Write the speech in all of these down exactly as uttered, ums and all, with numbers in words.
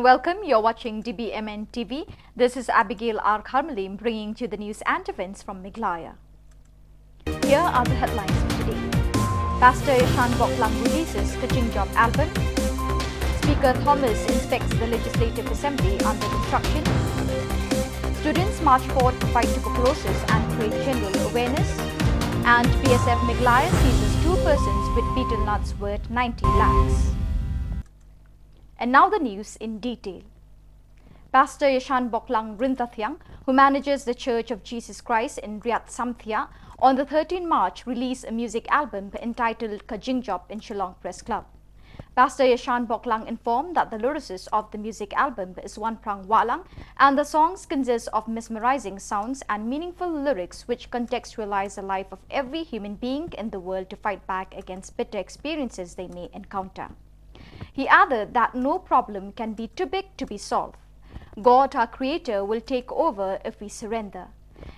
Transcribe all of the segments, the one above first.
Welcome, you're watching D B M N T V. This is Abigail R Kharmalim bringing to you the news and events from Meghalaya. Here are the headlines for today. Pastor Yashan Boklang releases Ka Jingjop album. Speaker Thomas inspects the Legislative Assembly under construction. Students march forward to fight tuberculosis and create general awareness. And B S F Meghalaya seizes two persons with betel nuts worth ninety lakhs. And now the news in detail. Pastor Yashan Boklang Ryntathiang, who manages the Church of Jesus Christ in Riat Samthiah, on the thirteenth March released a music album entitled Ka Jingjop in Shillong Press Club. Pastor Yashan Boklang informed that the lyricist of the music album is Wanprang Wahlang, and the songs consist of mesmerizing sounds and meaningful lyrics which contextualize the life of every human being in the world to fight back against bitter experiences they may encounter. He added that no problem can be too big to be solved. God, our Creator, will take over if we surrender.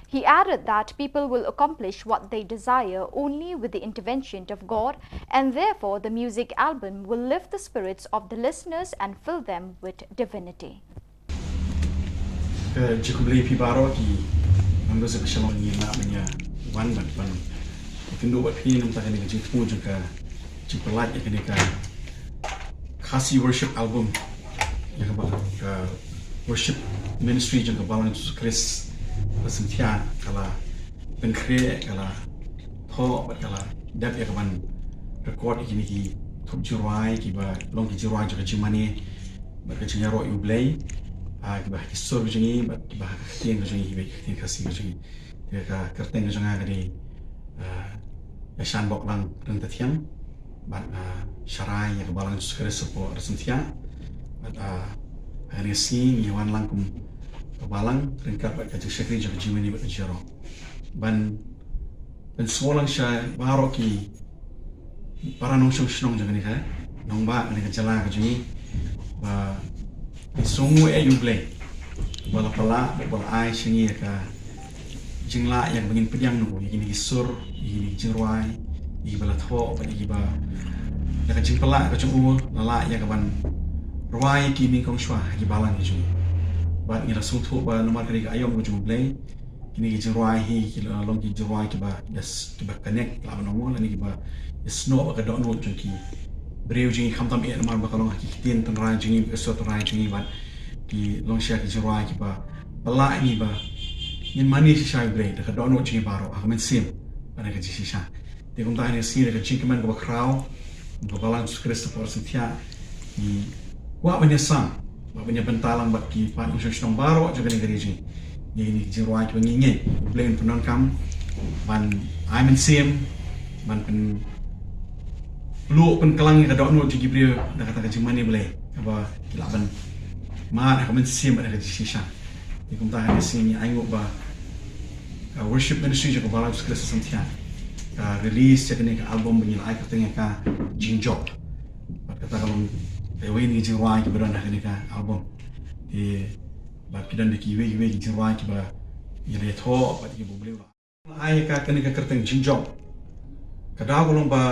He added that people will accomplish what they desire only with the intervention of God, and therefore the music album will lift the spirits of the listeners and fill them with divinity. Ka jingkhublei ïa phi baroh ki members ka shalong ngi na manya wan bad ban ïakynduh bad phi namar kane ka jingthmu jong ka jingpyllait ïa kane ka Khasi Worship Album ïa kaba ka Worship Ministry jong ka Balang Jisu Khrist Balang Samthiah ka la pynkhreh, ka la thoh bad ka la dep ïa kaban record ïa kine ki thup jingrwai kiba long ki jingrwai jong ka jingmane bad ka jingïaroh ïa U Blei, ah, kiba ha ki sur ka jong ngi bad kiba ha ka ktien ka jong ngi, kiba ha ka ktien Khasi ka jong ngi. Te ka kyrteng ka jong nga ka dei, ah, Yashan Boklang Ryntathiang bad, ah, sharai ïa ka Balang Jisu Khrist hapoh Ri Samthiah. Bad, ah, ha kane ka sngi ngi wan lang kum ka balang ryngkat bad ka jingshakri jong ka jingmane bad ka jingïaroh ban pynsngew lang sha baroh ki para nongshong shnong jong kane ka nongbah, kane ka jylla ka jong ngi, ba ngi sngewnguh ïa U Blei ba la pynlah, ba la ai sha ngi ïa ka jinglah ïa kaba ngin pdiang noh ïa kine ki sur, ïa kine ki jingrwai, ïa kiba la thoh bad ïa kiba, ïa ka jingpynlah ka jong u la lah ïa kaban rwai ïa ki nyngkong shwa ha ki balang ka jong ngi. Bad ngi la sngewthuh ba namar kane ka aïom ka jong U Blei, kine ki jingrwai hi ki la long ki jingrwai kiba ïa s-, kiba connect, lah ban ong mo, lane kiba ïasnoh bad ka dohnud jong ki briew jong ngi, khamtam eh namar ba ka long ha ki ktien tynrai jong ngi, ka sur tynrai jong ngi, bad ki long shisha ki jingrwai kiba pynlah ïa ngi ba ngin mane shisha ïa U Blei da ka dohnud jong ngi baroh, ha ka mynsiem bad ha ka jingshisha. Te kumta ha kane ka sngi da ka jingkmen kaba khraw ka Balang Jisu Khrist hapoh Ri Samthiah, ngi kwah ban ïasam bad ban ïabynta lang bad ki para nongshong shnong baroh jong kane ka ri jong ngi ïa kine ki jingrwai kiba ngi ngeit U Blei un pyndonkam ban ai mynsiem, ban pyn- pynluh pynklang ïa ka dohnud jong ki briew da kata ka jingmane Blei kaba ki lah ban mad ha ka mynsiem bad ha ka jingshisha. Te kumta ha kane ka sngi ngi ainguh ba ka Worship Ministry jong ka Balang Jisu Khrist Samthiah ka release ïa kane ka album ba ngi la ai kyrteng ïa ka Jingjop. Bad kata ka long kawei na ki jingrwai kiba don ha kane ka album. Te bad ki don da kiwei kiwei ki jingrwai kiba ngi la ïathoh bad kiba U Blei u la ai ïa ka, kane ka kyrteng Jingjop. Ka daw ka long ba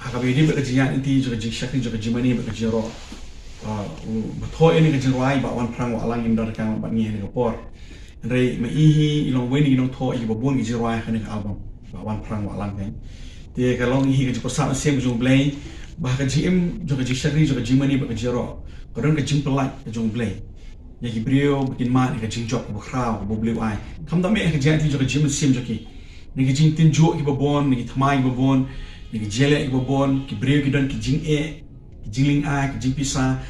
ha kaba ïadei bad ka jingïaid lynti jong ka jingshakri jong ka jingmane bad ka jingïaroh, ah, u ba thoh ïa kane ka jingrwai Bah Wanprang Wahlang, im don ryngkat bad ngi ha kane ka por. Hynrei ma i hi i long uwei na ki nongthoh ïa kiba bun ki jingrwai ha kane ka album, Bah Wanprang Wahlang, kan. Te ka long hi ka jingpyrsad mynsiem ka jong U Blei ba ha ka jingim jong ka jingshakri jong ka jingmane bad ka jingïaroh ka don ka jingpyllait ka jong U Blei ïa ki briew ba kin mad ïa ka jingjop kaba khraw kaba U Blei u ai. Khamtam eh ha ka jingïaid lynti jong ka jingmynsiem jong ki, na ki jingtynjuh kiba bun, na ki thymmai kiba bun, na ki jingïaleh kiba bun, ki briew ki don ki jingeh, ki jinglyngai, ki jingpisa.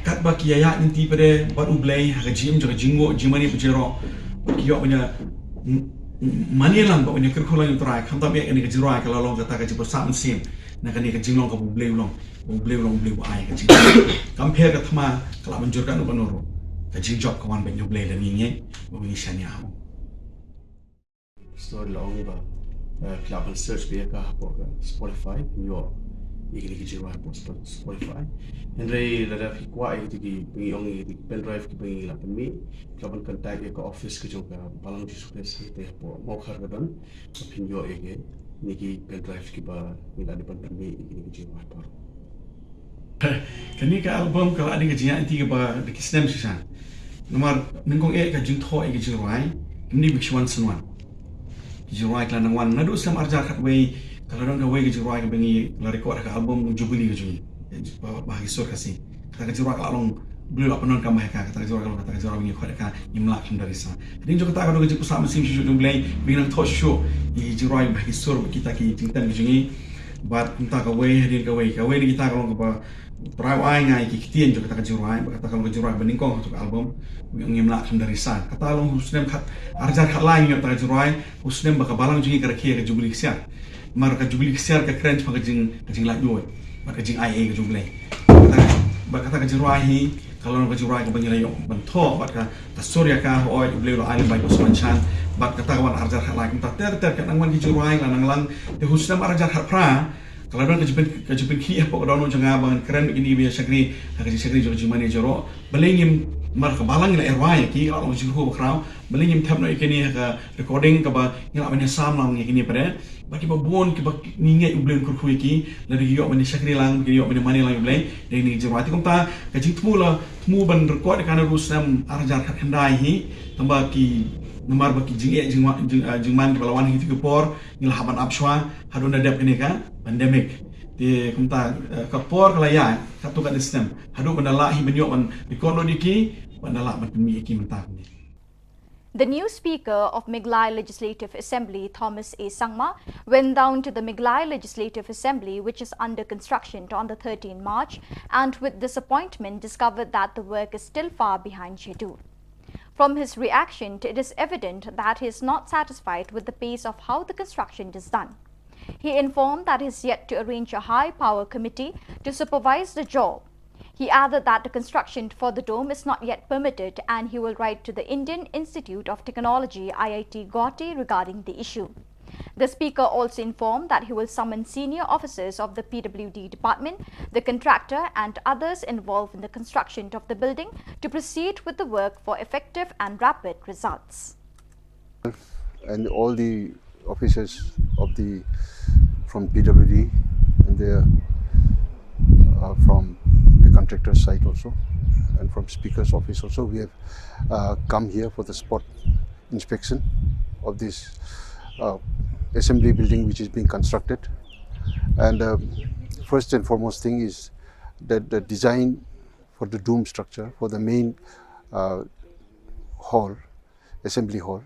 Katba ki ïaid lynti pat bad U Blei ha ka jingim jong ka jingnguh jingmane bad jingïaroh, bad ki ïoh ban ïa m-, m-, mane lang bad ban ïa kyrkhu lang ïa U Trai. Khamtam eh kane ka jingrwai ka la long kata ka jingpyrsad mynsiem na kane ka jinglong kaba U Blei u long. U Blei u long U Blei uba ai ka jingim. Kam pher ka thma, ka lah ban jur katno katno ruh, ka jingjop ka wan beit na U Blei lada ngi ngeit bad ngi shaniah ha u. Pastor la ong ba, eh, phi lah ban search beit ïa ka hapoh ka Spotify, phin ïoh ïa kine ki jingrwai hapoh Spo-, Spotify. Hynrei lada phi kwah ïa kito kiba ngi ong, ïa kito ki pen drive kiba ngi la pynmih, phi lah ban contact ïa ka office ka jong ka Balang Jisu Khrist hangtei hapoh Mawkhar ka don, ba phin ïoh ïa kine ki pen drive kiba ngi la dep ban pynmih ïa kine ki jingrwai hapoh. Kane ka album ka la dei ka jingïaid lynti kaba da ki snem shisha. Namar nyngkong eh ka jingthoh ïa ka jingrwai, kine ba ki wan shen wan. Ki jingrwai ki la nang wan naduh snem ar hajar khatwei, ka la don kawei ka jingrwai kaba ngi la record ha ka album Jubilee ka jong ngi. Ba, ba ha ki sur Khasi. Kata ka jingrwai ka la long, U Blei u la pyndonkam bha ïa ka, kata ka jingrwai ka long, kata ka jingrwai ba ngi khot ïa ka Ngim Lah Khlem Da Risa. Hadien jong kata ka don ka jingpynsah mynsiem shuh shuh jong U Blei, ba ngi nang thoh shuh shuh ïa ki jingrwai ba ha ki sur bad kita ki jingtem ki jong ngi. Bad kumta kawei hadien kawei, kawei na kita ka long kaba U Trai u ai nga ïa ki ktien jong kata ka jingrwai, bad kata ka long ka jingrwai ba nyngkong ha ka album Ngim Lah Khlem Da Risa. Kata long u snem khat, ar hajar khatlai ngi ïoh kata ka jingrwai, u snem ba ka balang jong ngi ka rakhe ïa ka Jubilee Ksiar. Namar ka Jubilee Ksiar ka kren shaphang ka jing, ka jinglaitluid bad ka jingaiei ka jong U Blei. Bad kata, bad kata ka jingrwai hi ka long ka jingrwai kaba ngi la ïoh ban thoh bad ka, ka sur ïa ka, hooid U Blei u la ai lem bad ka sngewsih. Bad kata ka wan ar hajar khatlai, kumta ter ter ka nang wan ki jingrwai la nang lang. Te ha u snem ar hajar khatphra ka la don ka jingpyn, ka jingpynkhih hapoh ka dohnud jong nga ba ngan kren bad kine kiba ïa shakri ha ka jingshakri jong ka jingmane jaroh. Balei ngim, namar ka balang ngi la ïa rwai ïa ki, ka la long ka jingkyrkhu ba khraw. Balei ngim thep noh ïa kine ha ka recording kaba ngi lah ban ïa sam lang ïa kine pat de. Bad kiba bun kiba ngi ngeit U Blei un kyrkhu ïa ki, lada ki ïoh ban ïa shakri lang, ki ïoh ban ïa mane lang ïa U Blei, dei na ki jingrwai. Te kumta ka jingthmu la thmu ban record ïa ka naduh u snem ar hajar khatkhyndai hi, tangba ki, namar ba ki jingeh jingwa-, jing, ah, jingman kiba la wan ha kito ki por ngi la hap ban ap shuwa haduh ba dep kane ka pandemic. Te kumta, eh, ka por ka la ïaid katto katne snem haduh ban da lah hi ban ïoh ban record lut ïa ki, ban da lah ban pynmih ïa ki mynta kumne. The new Speaker of Meghalaya Legislative Assembly, Thomas A Sangma, went down to the Meghalaya Legislative Assembly, which is under construction, on the thirteenth March, and with disappointment discovered that the work is still far behind schedule. From his reaction, it is evident that he is not satisfied with the pace of how the construction is done. He informed that he is yet to arrange a high power committee to supervise the job. He added that the construction for the dome is not yet permitted and he will write to the Indian Institute of Technology, I I T Guwahati, regarding the issue. The speaker also informed that he will summon senior officers of the P W D department, the contractor, and others involved in the construction of the building to proceed with the work for effective and rapid results. And all the officers of the, from P W D, and the, uh, from the contractor side also, and from Speaker's office also, we have, uh, come here for the spot inspection of this, uh, assembly building which is being constructed. And, um, first and foremost thing is that the design for the dome structure, for the main, uh, hall, assembly hall,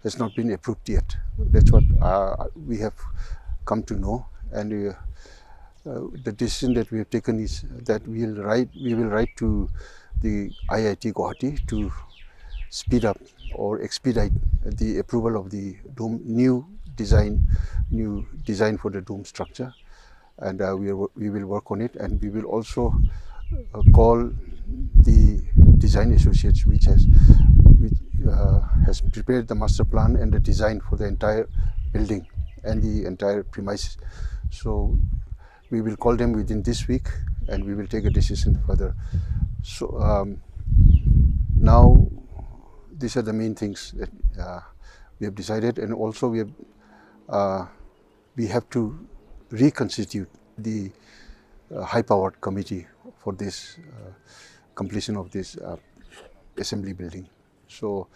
has not been approved yet. That's what, uh, we have come to know. And, uh, uh, the decision that we have taken is that we'll write, we will write to the I I T Guwahati to speed up or expedite the approval of the dome, new design, new design for the dome structure. And, uh, we, are, we will work on it, and we will also, uh, call the design associates which has, which, uh, has prepared the master plan and the design for the entire building and the entire premise. So we will call them within this week, and we will take a decision further. So, um, now these are the main things that, uh, we have decided, and also we have, uh, we have to reconstitute the, uh, high-powered committee for this, uh, completion of this, uh, assembly building. So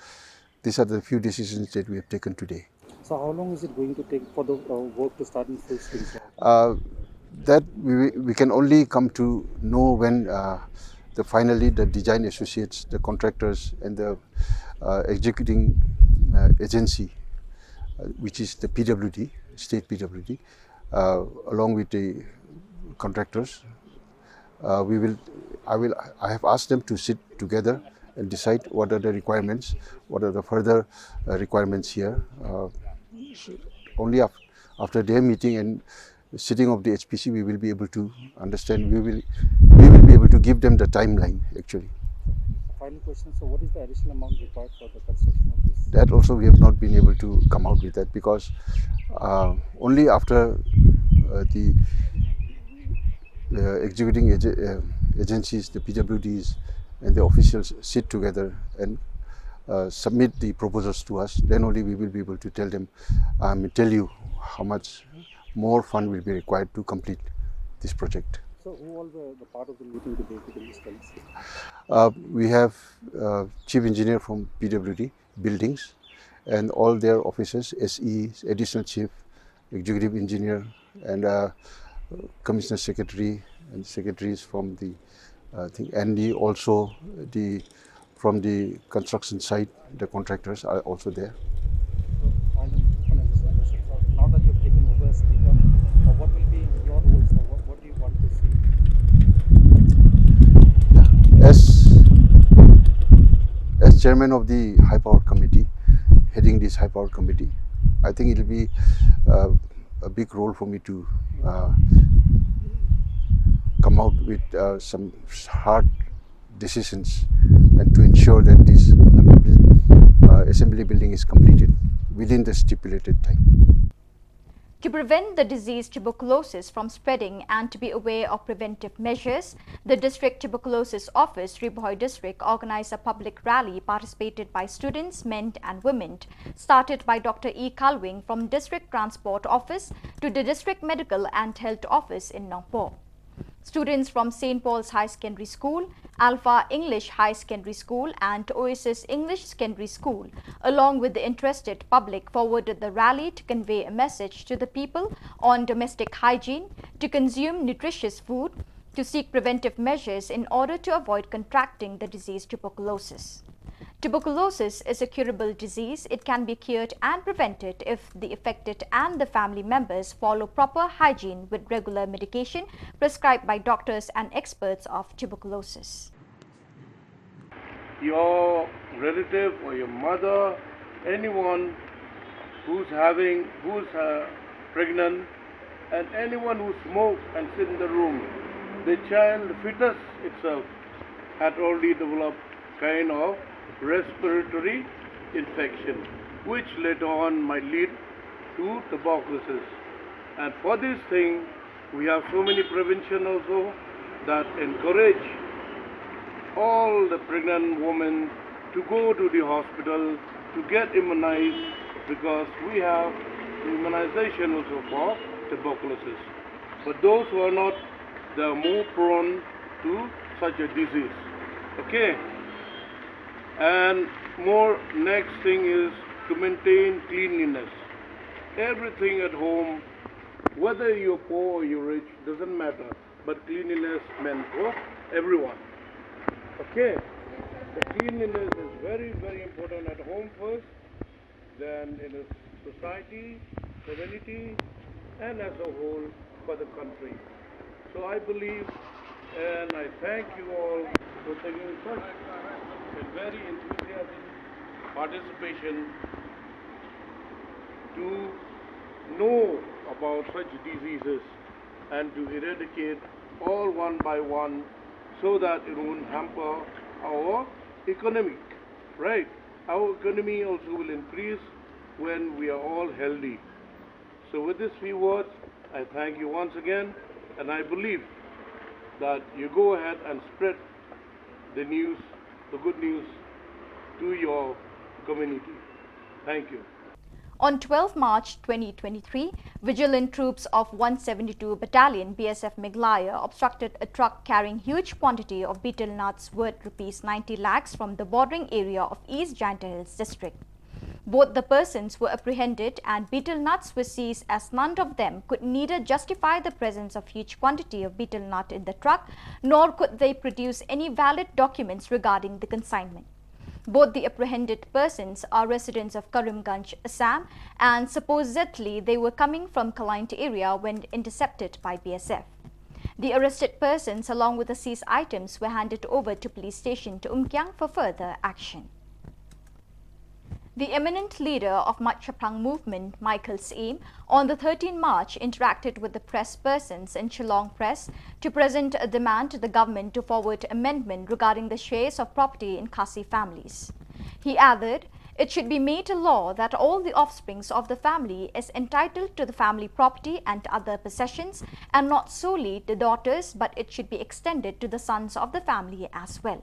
these are the few decisions that we have taken today. So how long is it going to take for the, uh, work to start in full swing, sir? Uh, that we, we can only come to know when, uh, the, finally the design associates, the contractors, and the, uh, executing, uh, agency, uh, which is the P W D, state P W D, uh, along with the contractors. Uh, we will, I will, I have asked them to sit together and decide what are the requirements, what are the further, uh, requirements here. Uh, only af-, after their meeting and sitting of the H P C, we will be able to understand. We will, we will be able to give them the timeline, actually. Final question, so what is the additional amount required for the construction of this? That also we have not been able to come out with that because, uh, only after, uh, the, uh, executing ag-, uh, agencies, the P W Ds, and the officials sit together and, uh, submit the proposals to us, then only we will be able to tell them, um, tell you how much more fund will be required to complete this project. So who all were the part of the meeting today, if you can just tell us? Uh, we have uh, Chief Engineer from P W D, Buildings, and all their officers, S E, Additional Chief, Executive Engineer, and uh, Commissioner Secretary, and secretaries from the, uh, I think, and the, also the from the construction site, the contractors are also there. So, I just wanna understand, sir, now that you have taken over as speaker, uh, what will be your role, sir? What, what do you want to see? Yeah. As, as chairman of the high power committee, heading this high power committee, I think it will be uh, a big role for me to uh, come out with uh, some hard decisions and to ensure that this uh, assembly building is completed within the stipulated time. To prevent the disease tuberculosis from spreading and to be aware of preventive measures, the District Tuberculosis Office, Ri Bhoi District, organized a public rally participated by students, men and women, started by Doctor E. Kalwing from District Transport Office to the District Medical and Health Office in Nongpoh. Students from Saint Paul's High Secondary School, Alpha English High Secondary School, and Oasis English Secondary School, along with the interested public, forwarded the rally to convey a message to the people on domestic hygiene, to consume nutritious food, to seek preventive measures in order to avoid contracting the disease tuberculosis. Tuberculosis is a curable disease. It can be cured and prevented if the affected and the family members follow proper hygiene with regular medication prescribed by doctors and experts of tuberculosis. Your relative or your mother, anyone who's having, who's uh, pregnant, and anyone who smokes and sit in the room, the child, the fetus itself, had already developed kind of respiratory infection, which later on might lead to tuberculosis. And for this thing, we have so many prevention also that encourage all the pregnant women to go to the hospital to get immunized, because we have immunization also for tuberculosis. But those who are not, they are more prone to such a disease. Okay? And more next thing is to maintain cleanliness. Everything at home, whether you're poor or you're rich, doesn't matter. But cleanliness meant for everyone. Okay? The cleanliness is very, very important at home first, then in a society, community, and as a whole for the country. So I believe and I thank you all for taking such a very enthusiastic participation to know about such diseases and to eradicate all one by one so that it won't hamper our economic, right? Our economy also will increase when we are all healthy. So with these few words, I thank you once again, and I believe that you go ahead and spread the news, the good news to your community. Thank you. On twelve March twenty twenty-three, vigilant troops of one seventy-two Battalion B S F Meghalaya obstructed a truck carrying huge quantity of betel nuts worth rupees ninety lakhs from the bordering area of East Jaintia Hills district. Both the persons were apprehended and betel nuts were seized, as none of them could neither justify the presence of huge quantity of betel nut in the truck, nor could they produce any valid documents regarding the consignment. Both the apprehended persons are residents of Karimganj, Assam, and supposedly they were coming from Kalaint area when intercepted by B S F. The arrested persons, along with the seized items, were handed over to police station to Umkiang for further action. The eminent leader of Machaphrang movement, Michael Syiem, on the thirteenth March interacted with the press persons in Shillong Press to present a demand to the government to forward amendment regarding the shares of property in Khasi families. He added, it should be made a law that all the offsprings of the family is entitled to the family property and other possessions, and not solely the daughters, but it should be extended to the sons of the family as well.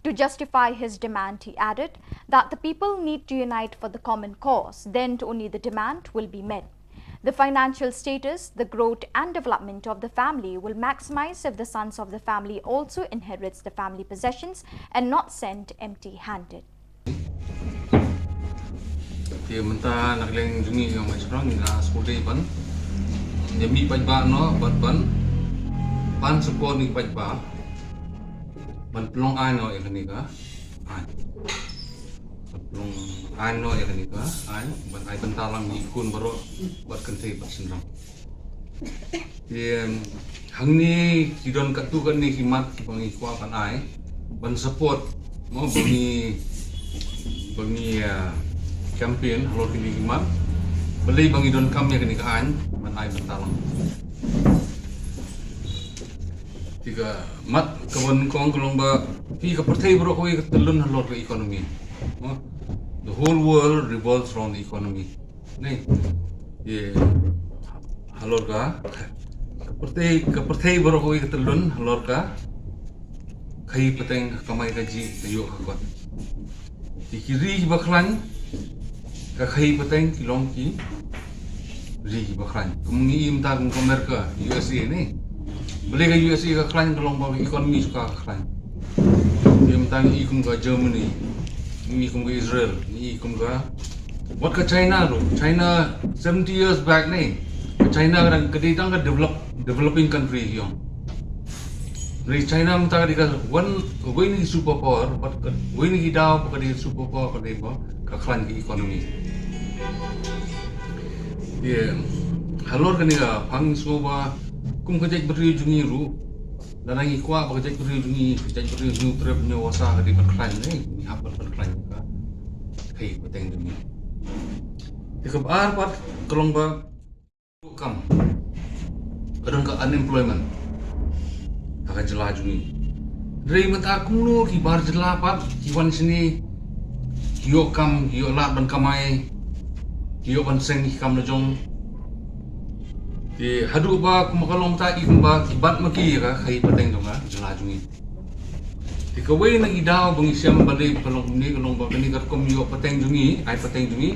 To justify his demand, he added that the people need to unite for the common cause, then only the demand will be met. The financial status, the growth and development of the family will maximize if the sons of the family also inherits the family possessions and not sent empty-handed. Te mynta na ka liang jong ngi ïa u Maichynrang ngi la sngewdei ban ïa mih paidbah noh bad ban pan support na ki paidbah ban pynlong aiñ noh ïa kane ka aiñ. Ban pynlong aiñ noh ïa kane ka aiñ ban ai bynta lang ïa ki khun baroh bad kynthei bad shynrang. Te hangne ki don katto katne ki mat kiba ngi kwah ban ai ban support mo ba ngi ba ngi ah, campaign halor kine ki mat. Balei ba ngi donkam ïa kane ka aiñ ban ai bynta lang. Te ka mat kaba nyngkong ka long ba phi ka pyrthei baroh kawei ka tyllun halor ka economy. Mo? The whole world revolves around the economy. Ni. Ye. Halor ka ka pyrthei ka pyrthei baroh kawei ka tyllun halor ka khaïi pateng ka kamai kajih ka ïoh ka kot. Te ki ri kiba khlaiñ ka khaïi pateng ki long ki ri kiba khlaiñ. Kum ngi ïohi mynta kum ka America, U S A ni. Balei ka U S A ka khlaiñ ka long ba ka economy jong ka ka khlaiñ. Ïohi mynta ngi ïohi kum ka Germany, ngi ïohi kum ka Israel, ngi ïohi kum ka Wat ka China ruh, China seventy years back ni, ka China ka dang ka dei tang ka develop, developing country hi ong. Hynrei China mynta ka dei ka wan kawei na ki superpower, wat kawei na ki daw ba ka dei ka superpower ka dei ba ka khlaiñ ka economy. Ye halor kane ka phang ngi sngew ba kum ka jaitbynriew jong ngi ruh Lada ngi kwah ba ka jaitbynriew jong ngi, ka jaitbynriew Hynñiewtrep Hynñiewbasa ka dei ban khlaiñ ne, ngi hap ban khlaiñ ka khaïi pateng jong ngi. Te kaba ar pat ka long ba kam ka don ka unemployment ha ka jylla jong ngi. Hynrei mynta kumno ki bar jylla pat ki wan shane ki ïoh kam, ki ïoh lad ban kamai, ki ïoh ban seng ki kam la jong. Te haduh ba kumba ka long ta i kumba ki bat ma ki ka khaïi pateng jong ka jylla jong ngi. Te kawei na ki daw ba ngi shem ba dei ka long kumne ka long ba kane ka rukom ïoh pateng jong ngi, ai pateng jong ngi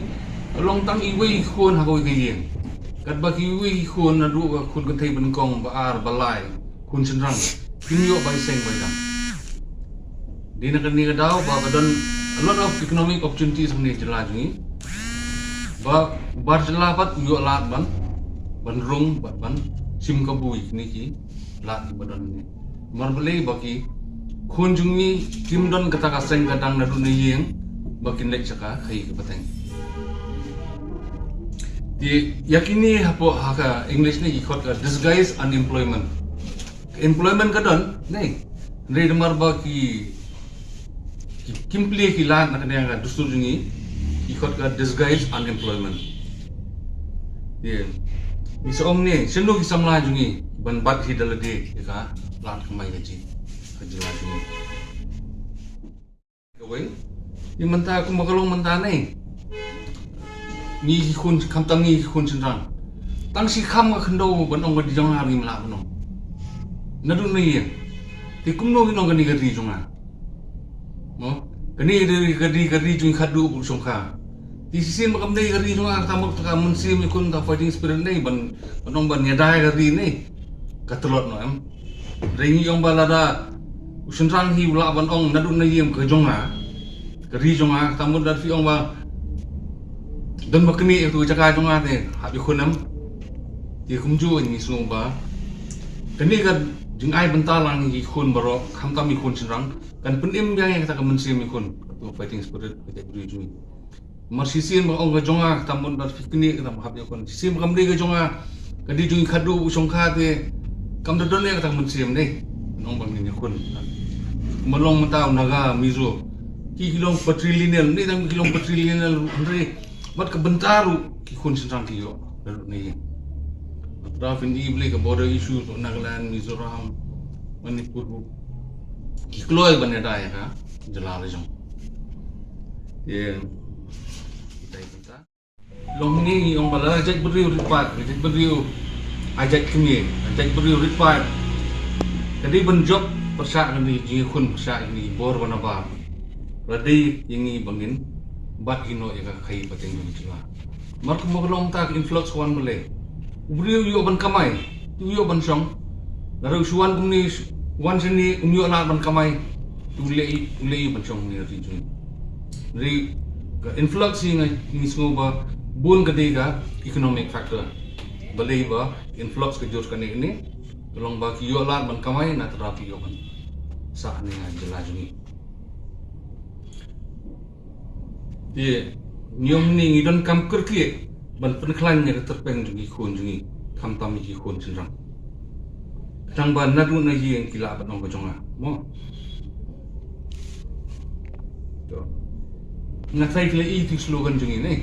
ka long tang iwei i khun ha kawei ka ïing. Katba kiwei i khun naduh ka khun kynthei ba nyngkong, ba ar, ba lai, khun shynrang kim ïoh bai seng bai dam. Dei na kane ka daw ba ka don a lot of economic opportunities ha kane ka jylla jong ngi. Ba u bar jylla pat u ïoh lad ban ban rung bad ban shim kabu ïa kine ki lad kiba don hangne. Namar balei ba ki khun jong ngi kim don kata ka seng ka dang naduh na ïing ba kin leit sha ka khaïi ka pateng. Te ïa kine hapoh ha ka English ne ki khot ka disguise unemployment. Employment ka don ne, hynrei namar ba ki ki kim plie ki lad na kane ka dustur jong ngi, ki khot ka disguise unemployment. Ye. Ngi sa ong ne, shano ki samla jong ngi ban bat hi da lade ïa ka lad kamai ka jing ka jylla jong ngi. Kawei, i mynta kumba ka long mynta ne. Ngi ki khun, khamtam ngi ki khun shynrang. Tang shi kham ka khyndew ban ong ka ri jong nga ngim lah ban ong. Naduh na ïing. Te kumno ngin ong kane ka ri jong nga. Mo, kane ka ri, ka ri, ka ri jong ngi khadduh bad shongkha. Te shisien ba kam dei ka ri jong nga kata mut ka mynsiem ïa khun, ka fighting spirit ne ban, ban ong ban ïada ïa ka ri ne. Ka tlot noh em. Hynrei ngi ong ba lada u shynrang hi u lah ban ong naduh na ïing ka jong nga, ka ri jong nga, kata mut lada phi ong ba don ba knieh ïa ka jaka jong nga te hap ïa khun em. Te kumjuh ngi sngew ba kane ka jingai bynta lang ïa ki khun baroh, khamtam ïa ki khun shynrang, kan pynim biang ïa kata ka mynsiem ïa ki khun, kata ka fighting spirit ka jaitbynriew jong ngi. Namar shisien ba ong ka jong nga, kata mut ba phi knieh, kata mut hap ïa khun. Shisien ba kam dei ka jong nga, ka dei jong ngi khadduh bad shongkha te kam da don ïa kata ka mynsiem ne. Nong ba ngin ïa khun. Kumba long mynta u Naga, Mizo, ki, ki long patrilineal, ne tang ki long patrilineal hynrei bad ka bynta ruh ki khun shynrang ki ïoh naduh na ïing. Bad phin i blei ka border issues Nagaland, Mizoram, Manipur ruh ki kloi ban ïada ïa ka jylla la jong. Ïa. Long ngi ong ba la jaitbynriew rit paid, jaitbynriew ai jait kmie, jaitbynriew rit paid. Ka dei ban jop pyrshah kane jingïakhun pyrshah kine bor ba nabar. La dei ïa ngi ba ngin bat hi noh ïa ka khaïi pateng jong ka jylla. Namar kumba ka long mynta ka influx wan balei. U briew u ïoh ban kamai, u ïoh ban shong. Lada u shu wan kumne, wan shane, um ïoh lad ban kamai. U leh, u leh ban shong ne ri jong ngi. Ri ka influx hi nga, ngi sngew ba bun ka dei ka economic factor. Balei ba influx ka jur kane kane. Ka long ba ki ïoh lad ban kamai, na tara ki ïoh ban sah ne nga jylla jong ngi. Te, ngi ong ne ngi donkam kyrkieh ban pynkhlaiñ ïa ka tyrpeng jong ki khun jong ngi, khamtam ïa ki khun shynrang. Khnang ba naduh na ïing ki lah ban ong ka jong nga. Mo. To. Nga tharai ki la i ïa ki slogan jong ngi ne.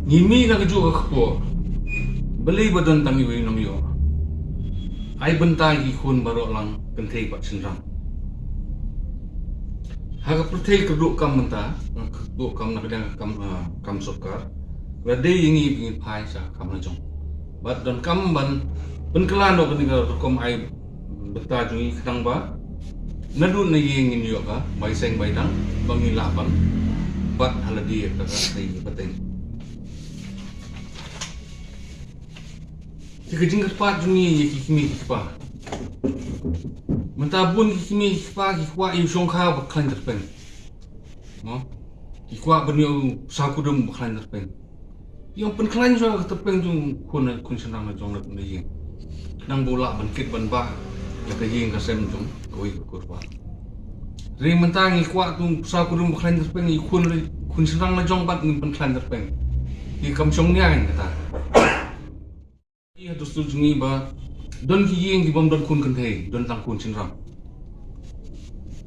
Ngi mih na kajuh ka kpoh. Balei ba don tang iwei nongïoh. Ai bynta ïa ki khun baroh lang kynthei bad shynrang. Ha ka pyrthei kyrduh kam mynta, kyrduh kam na ka liang ka kam, ah, kam sorkar. Ka la dei ïa ngi ba ngin phai sha ka kam la jong. Bad donkam ban pynkylla noh kane ka rukom ai bynta jong ngi khnang ba naduh na ïing ngin ïoh ka bai seng bai dang ba ngin lah ban bat ha lade ïa ka ka teng ka teng. Te ka jingkyrpad jong ngi ïa ki kmie ki kpa. Mynta bun ki kmie ki kpa ki kwah ïa u shongkha ba khlaiñ tyrpeng. Mo? Ki kwah ban ïoh u sawkudum ba khlaiñ tyrpeng. Ïa u pynkhlaiñ shuwa ka tyrpeng jong u khun, khun shynrang la jong na ïing. Khnang ba u lah ban kit ban bah ïa ka ïing ka sem jong kawei ka kur ba. Hynrei mynta ngi kwah u sawkudum ba khlaiñ tyrpeng ïa u khun, khun shynrang la jong bad ngim pynkhlaiñ tyrpeng. Ki kam shong nia kata. Ïa dustur jong ngi ba don ki ïing ki bym don khun kynthei, don tang khun shynrang.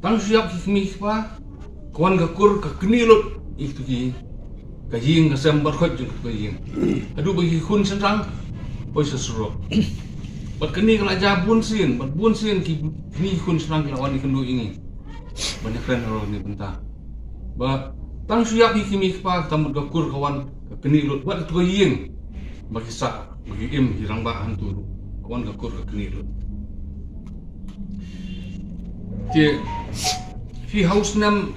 Tang shu ïap ki kmie ki kpa, ka wan ka kur ka knieh lut ïa kito ki, ka ïing ka sem bad khoit jong kito ki ïing. Haduh ba ki khun shynrang poi sha surok. Bad kane ka la jia bun sien, bad bun sien ki, kine ki khun shynrang ki la wan ïakynduh ïa ngi ban ïakren halor kane ka bynta. Ba tang shu ïap ïa ki kmie ki kpa, ka mut ka kur ka wan ka knieh lut bad kito ki ïing ba ki sah, ba ki im, ki rangbah hangto ruh, ka wan ka kur ka knieh lut. Te phi ha u snem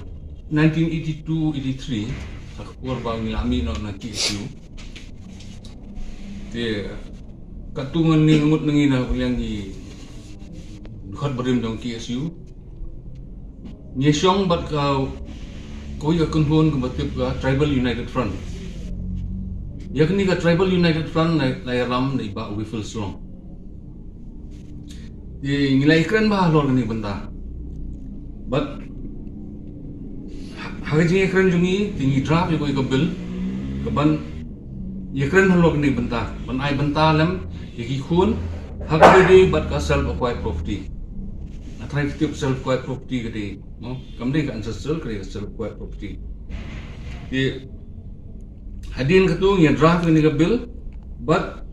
nineteen eighty-two eighty-three, ha ka por ba ngi la mih noh na K S U. Te katto ngan ïa ngut na ngi na ka liang ki dkhot barim jong K S U. Ngi shong bad ka, kawei ka kynhun kaba tip ka Tribal United Front. Ïa kane ka Tribal United Front la, la ïalam da i Bah Wifil Slong. Te ngi la ïakren bha halor kane ka bynta. Bad ha, ha ka jingïakren jong ngi, te ngi draft ïa kawei ka bill kaban ïakren halor kane ka bynta, ban ai bynta lem ïa ki khun ha kaba ïadei bad ka self acquired property. Nga tharai ki tip self acquired property ka dei, no? Kam dei ka ancestral, ka dei ka self acquired property. Te hadien kato ngi draft kane ka bill, bad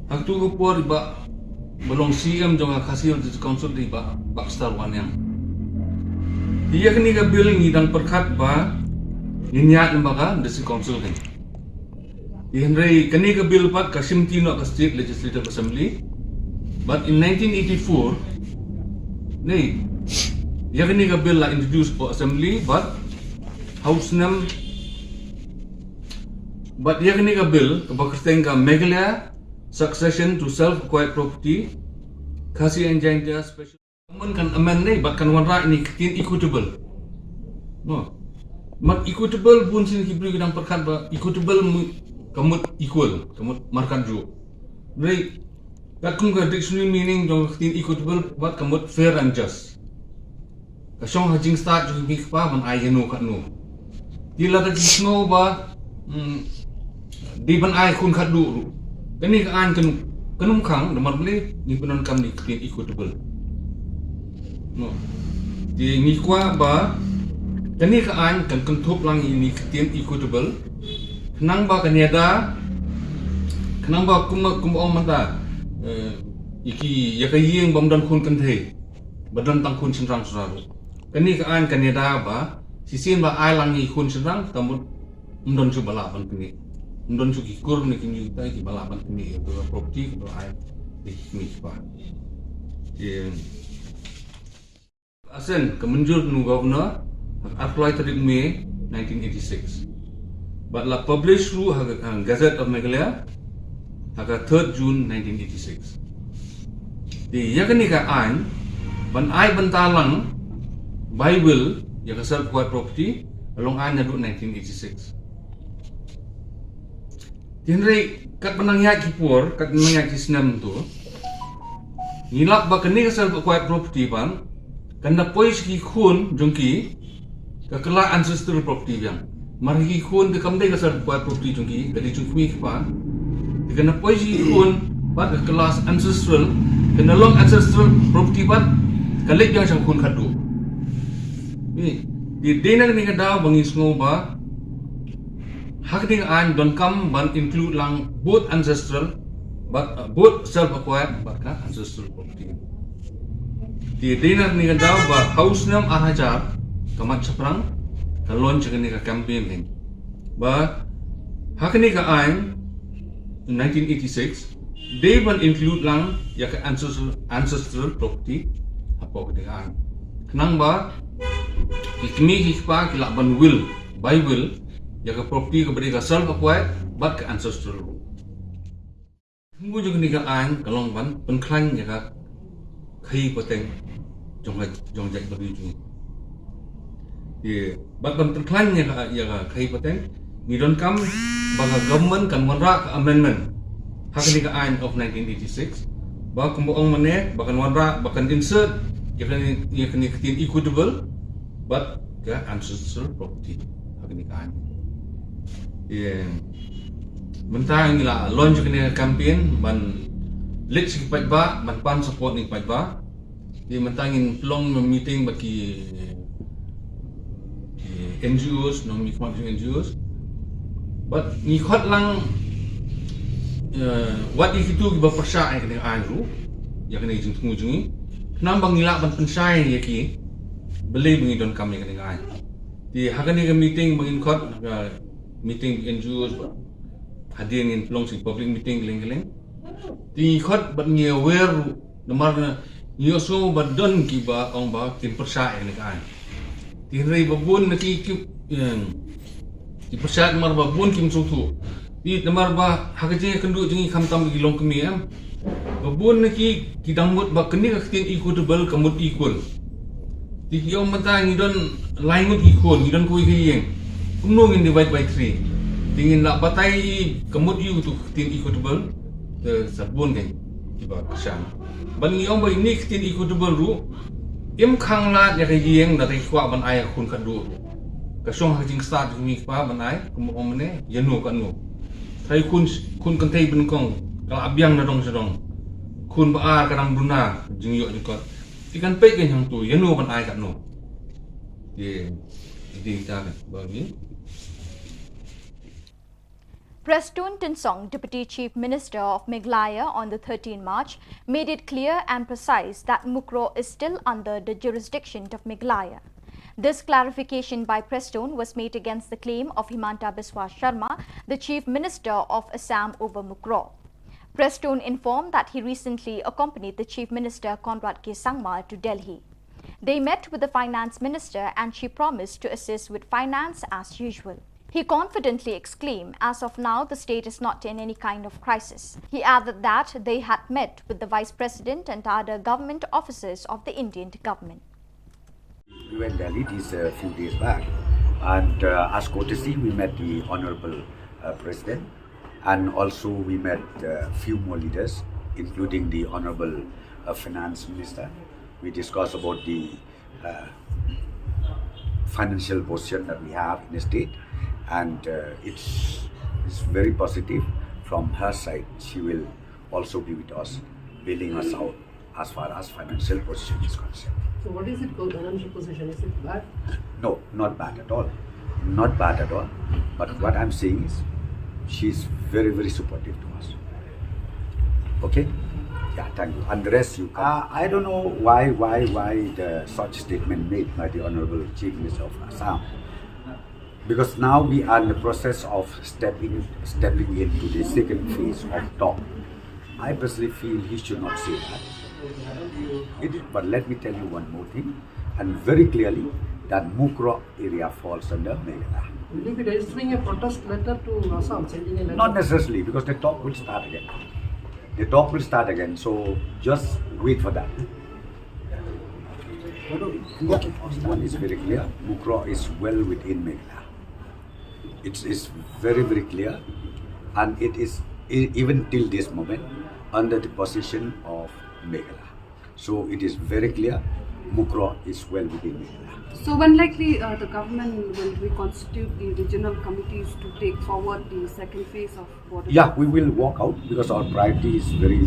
ha kato ka por i Bah, ba long C M jong ka Khasi Hills District Council dei i Bah Baxter Wanniang. Te ïa kane ka bill ngi dang pyrkhat ba ngin ïaid lyngba ka District Council kane. Te hynrei kane ka bill pat ka shimti noh ka State Legislative Assembly. Bad in nineteen eighty-four, ne, ïa kane ka bill la introduce hapoh Assembly, bad ha u snem, bad ïa kane ka bill kaba kyrteng ka Meghalaya Succession to Self-Acquired Property, Khasi and Jaintia Special Amendment kan amend ne, bad kan wanrah ïa kine ki ktien equitable. No. Bad equitable, bun sien ki briew ki dang pyrkhat ba equitable mu-, ka mut equal, ka mut markatjuh. Hynrei katkum ka dictionary meaning jong ka ktien equitable, bad ka mut fair and just. Ka shong ha jingstad jong ki kmie ki kpa ban ai ïa no kat no. Te lada ki sngew ba, mm, dei ban ai khun khatduh ruh, kane ka aiñ kan, kan ym khang, namar balei? Ngi pyndonkam ïa ka ktien equitable. No. Te ngi kwah ba kane ka aiñ kan kynthup lang ïa kane ka ktien equitable. Khnang ba kan ïada, khnang ba kumba, kumba ong mynta, eh, ïa ki, ïa ka ïing bym don khun kynthei, ba don tang khun shynrang shuwa ruh. Kane ka aiñ kan ïada ba shisien ba ai lang ïa ki khun shynrang, ka mut ym don shuh ba lah ban knieh. Ym don shuh ki kur ne ki ñiuh tai kiba lah ban knieh ïa ka property kaba ai ïa ki kmie ki kpa. Te assent ka mynjur na u Governor ha ka arphew lai tarik May nineteen eighty-six. Bad la publish ruh ha ka, ha Gazette of Meghalaya. ha ka third June nineteen eighty-six. Te ïa kane ka aiñ ban ai bynta lang by will ïa ka self acquired property ka long aiñ naduh nineteen eighty-six. Te hynrei katba nang ïaid ki por, katba nang ïaid ki snem to, ngi lap ba kane ka self acquired property pat kan da poi sha ki khun jong ki ka kylla ancestral property biang. Namar ki khun te kam dei ka self acquired property jong ki, ka dei jong ki kmie ki kpa. Te kan da poi sha ki khun pat ka kylla ancestral, kan da long ancestral property pat ka leit biang sha ki khun khatduh. Te dei na kane ka daw ba ngi sngew ba ha kane ka aiñ donkam ban include lang both ancestral bad, uh, both self acquired bad ka ancestral property. Te dei na kane ka daw ba ha u snem ar hajar ka mat shaphrang ka launch kane ka campaign hi. Ba ha kane ka aiñ nineteen eighty-six dei ban include lang ïa ka ancestral, ancestral property hapoh kane ka aiñ. Khnang ba ki kmie ki kpa ki lah ban will, by will, ïa ka property kaba dei ka self acquired bad ka ancestral ruh. Ka jong kane ka aiñ ka long ban pynkhlaiñ ïa ka khaïi pateng jong ka, jong ka jaitbynriew jong ngi. Te bad ban pynkhlaiñ ïa ka, ïa ka khaïi pateng, ngi donkam ba ka government kan wanrah ka amendment ha kane ka aiñ of nineteen eighty-six, ba kumba ong mynne ba kan wanrah, ba kan insert ïa kane, ïa kane ka ktien equitable bad ka ancestral property ha kane ka aiñ. Te mynta ngi la launch kane ka campaign ban leit sha ki paidbah, ban pan support na ki paidbah. Te mynta ngin pynlong meeting bad ki, ki N G Os, nongmihkhmat jong N G Os. Bad ngi khot lang, eh, wat ïa kito kiba pyrshah ïa kane ka aiñ ruh, ïa kane ka jingthmu jong ngi, khnang ba ngi lah ban pynshai ïa ki balei ba ngi donkam ïa kane ka aiñ. Te ha kane ka meeting ba ngin khot, ha ka meeting N G Os bad hadien ngin pynlong sha ki public meeting kylleng kylleng. Te ngi khot bad ngi aware ruh, namar ngi ïohsngew ba don kiba ong ba kin pyrshah ïa kane ka aiñ. Te hynrei ba bun na ki, ki, em, ki pyrshah namar ba bun kim sngewthuh. Te namar ba ha ka jingïakynduh jong ngi khamtam ki longkmie, em, ba bun na ki ki dang mut ba kane ka ktien equitable ka mut equal. Te ki ong mynta ngi don lai ngut ki khun, ngi don kawei ka ïing, kumno ngin divide by three? Te ngin lah batai ïa ka mut ïa uto ka ktien equitable. Te sa bun kein kiba kyrshan. Bad ngi ong ba ine i ktien equitable ruh im khang lad ïa ka ïing da kata ki kwah ban ai ïa ka khun khatduh ruh. Ka shong ha ka jingstad jong ki kmie ki kpa ban ai, kumba ong mynne, ïano katno. Trai khun, khun kynthei ba nyngkong ka la biang na dong sha dong. Khun ba ar ka dang duna, jingïoh jingkot. Te kan peit kein hangto ïano ban ai katno. Te, te dei ta ba ngi. Prestone Tynsong, Deputy Chief Minister of Meghalaya, on the thirteenth March, made it clear and precise that Mukroh is still under the jurisdiction of Meghalaya. This clarification by Prestone was made against the claim of Himanta Biswa Sharma, the Chief Minister of Assam, over Mukroh. Prestone informed that he recently accompanied the Chief Minister Conrad K Sangma to Delhi. They met with the finance minister and she promised to assist with finance as usual. He confidently exclaimed, "As of now, the state is not in any kind of crisis." He added that they had met with the vice president and other government officers of the Indian government. We were in Delhi these, uh, few days back, and, uh, as courtesy, we met the Honorable, uh, President, and also we met a few more leaders, including the Honorable, uh, Finance Minister. We discussed about the, uh, financial position that we have in the state, and, uh, it's, it's very positive from her side. She will also be with us, bailing us out as far as financial position is concerned. So what is it, financial position? Is it bad? No, not bad at all. Not bad at all. But what I'm saying is, she's very, very supportive to us. Okay? Yeah, thank you. And the rest you can. Uh, I don't know why, why, why the such statement made by the Honorable Chief Minister of Assam. Because now we are in the process of stepping, stepping into the second phase of talk. I personally feel he should not say that. It is, but let me tell you one more thing. And very clearly that Mukroh area falls under Meghalaya. Will you be registering a protest letter to Assam sending a letter? Not necessarily, because the talk will start again. The talk will start again, so just wait for that. One is very clear, Mukroh is well within Meghalaya. It's, it's very, very clear, and it is e- even till this moment under the possession of Meghalaya. So it is very clear, Mukroh is well within Meghalaya. So when likely uh, the government will reconstitute the regional committees to take forward the second phase of border? Yeah, we will walk out because our priority is very,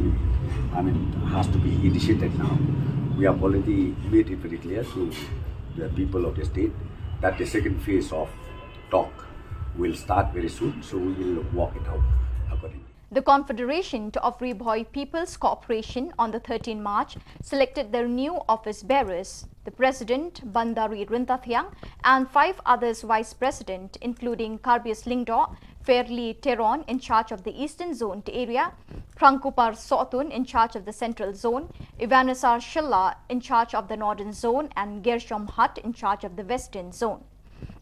I mean, has to be initiated now. We have already made it very clear to the people of the state that the second phase of talk will start very soon, so we will walk it out accordingly. The Confederation of Ri Bhoi People's Cooperation on the thirteenth March selected their new office bearers. The president, Bandari Ryntathiang, and five others vice president, including Karbius Lyngdoh, Fairly Teron in charge of the Eastern Zone area, Prangkupar Sohtun in charge of the Central Zone, Evanesar Shylla in charge of the Northern Zone, and Gershom Hutt in charge of the Western Zone.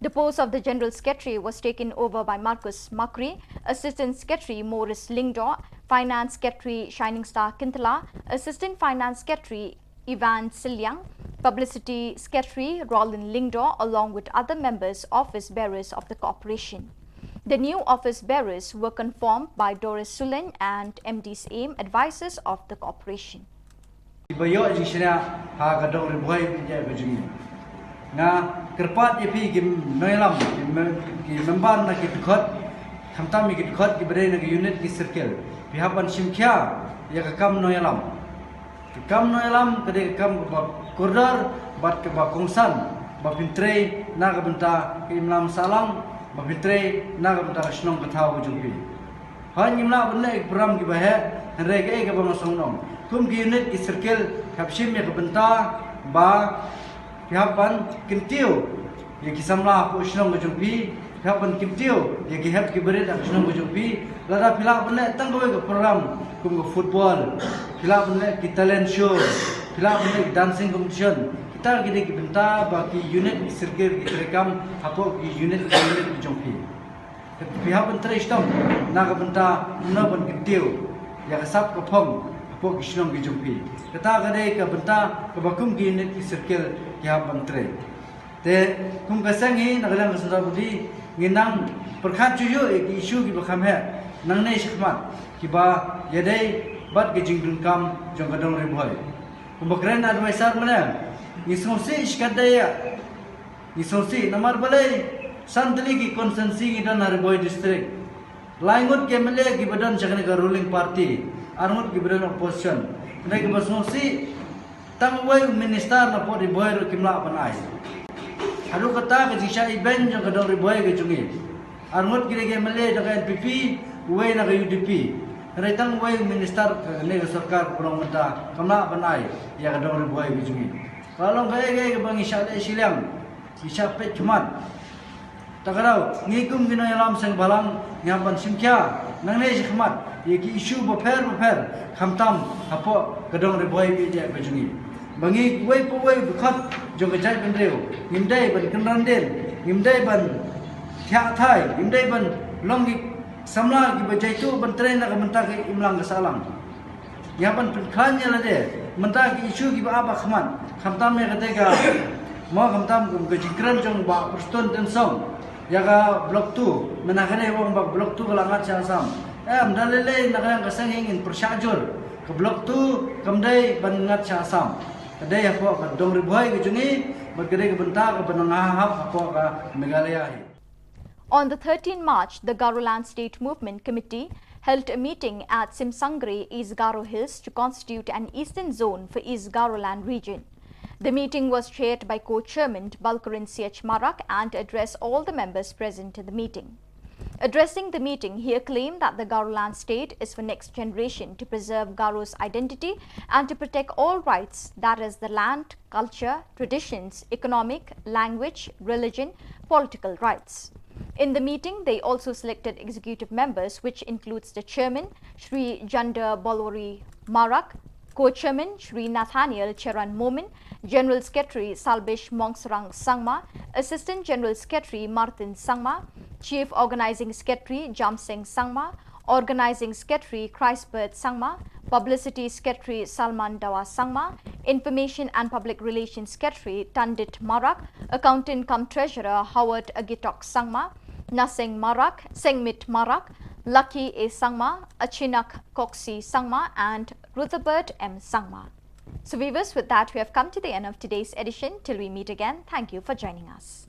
The post of the General Secretary was taken over by Marcus Makri, Assistant Secretary Morris Lyngdoh, Finance Secretary Shining Star Kyntala, Assistant Finance Secretary Ivan Siliang, Publicity Secretary Roland Lyngdoh, along with other members, office bearers of the corporation. The new office bearers were confirmed by Doris Sulin and M D Syiem, advisors of the corporation. Kiba ïoh jingshaniah ha ka dong Ri Bhoi Pynïaid ka jong ngi. Nga kyrpad ïa phi ki nongïalam, ki mem- ki member na ki dkhot, khamtam ïa ki dkhot kiba dei na ki unit ki circle. Phi hap ban shim khia ïa ka kam nongïalam. Ka kam nongïalam ka dei ka kam kaba kordor bad kaba kongsan ba phin trei na ka bynta ka imlang sahlang, ba phin trei na ka bynta ka shnong ka thaw ka jong phi. Hooid ngim lah ban leh ki program kiba heh, hynrei kaei kaba nga sngewthuh, kum ki unit ki circle, phi hap shim ïa ka bynta ba phi hap ban kyntiew ïa ki samla hapoh shnong ka jong phi, phi hap ban kyntiew ïa ki hep ki barit ha ka shnong ka jong phi. Lada phi lah ban leh tang kawei ka program kum ka football, phi lah ban leh ki talent show, phi lah ban leh ki dancing competition, kita ki dei ki bynta ba ki unit ki circle ki treikam hapoh ki unit ki unit ki jong phi. Phi hap ban trei shitom na ka bynta kumno ban kyntiew ïa ka sap ka phong hapoh ki shnong ki jong phi. Kata ka dei ka bynta kaba kum ki unit ki circle ki hap ban trei. Te kum ka seng hi na ka liang ka Central Body ngi nang pyrkhat shuh shuh ïa ki issue kiba kham heh nangne shakhmat kiba ïadei bad ka jingdonkam jong ka dong Ri Bhoi. Kumba kren advisor mynne ngi sngewsih shikatdei ïa Ngi sngewsih namar balei san tylli ki constituency ngi don ha Ri Bhoi District. Lai ngut ki M L A kiba don sha kane ka ruling party, ar ngut kiba don opposition. Hynrei kiba sngewsih tang uwei u minister na pdeng Ri Bhoi ruh kim lah ban ai. Haduh kata ka jingshah ibeiñ jong ka dong Ri Bhoi ka jong ngi. Ar ngut ki dei ki M L A na ka N P P, uwei na ka U D P. Hynrei tang uwei u minister kane ka sorkar kaba long mynta kam lah ban ai ïa ka dong Ri Bhoi ka jong ngi. Ka long kaei kaei kaba ngi shah leh shiliang. Ngi shah peit khmat. Ta ka daw ngi kum ki nongïalam seng bhalang ngi hap ban shim khia nangne shakhmat ïa ki issue bapher bapher khamtam hapoh ka dong Ri Bhoi Pynïaid ka jong ngi. Ba ngi uwei pa uwei u dkhot jong ka jaitbynriew ngim dei ban kynran dien, ngim dei ban thiah thai, ngim dei ban long ki samla kiba jaituh ban trei na ka bynta ka imlang ka sahlang. Ïa ban pynkhlaiñ ïa lade mynta ki issue kiba ap ha khmat khamtam ïa kata ka mo khamtam kum ka jingkren jong Bah Prestone Tynsong ïa ka block two mynta ka dei u ong ba block two ka la ngat sha Assam. Em da lei lei na ka liang ka seng hi ngin pyrshah jur ka block two kam dei ban ngat sha Assam. Ka dei hapoh ka dong Ri Bhoi ka jong ngi bad ka dei ka bynta kaba nang hap hapoh ka Meghalaya hi. On the thirteenth March, the Garoland State Movement Committee held a meeting at Simsangri, East Garo Hills, to constitute an eastern zone for East Garoland region. The meeting was chaired by co-chairman Balkaran C H Marak and addressed all the members present in the meeting. Addressing the meeting, he acclaimed that the Garoland state is for next generation to preserve Garo's identity and to protect all rights, that is the land, culture, traditions, economic, language, religion, political rights. In the meeting, they also selected executive members, which includes the chairman, Shri Janda Bolwari Marak, Co-Chairman Shri Nathaniel Cheran Momin, General Secretary Salbish Mongsrang Sangma, Assistant General Secretary Martin Sangma, Chief Organizing Secretary Jamseng Sangma, Organizing Secretary Christbert Sangma, Publicity Secretary Salman Dawa Sangma, Information and Public Relations Secretary Tandit Marak, Accountant cum Treasurer Howard Agitok Sangma, Naseng Marak, Sengmit Marak, Lucky A Sangma, Achinak Koksi Sangma, and Rutherford M Sangma. So viewers, with that, we have come to the end of today's edition. Till we meet again, thank you for joining us.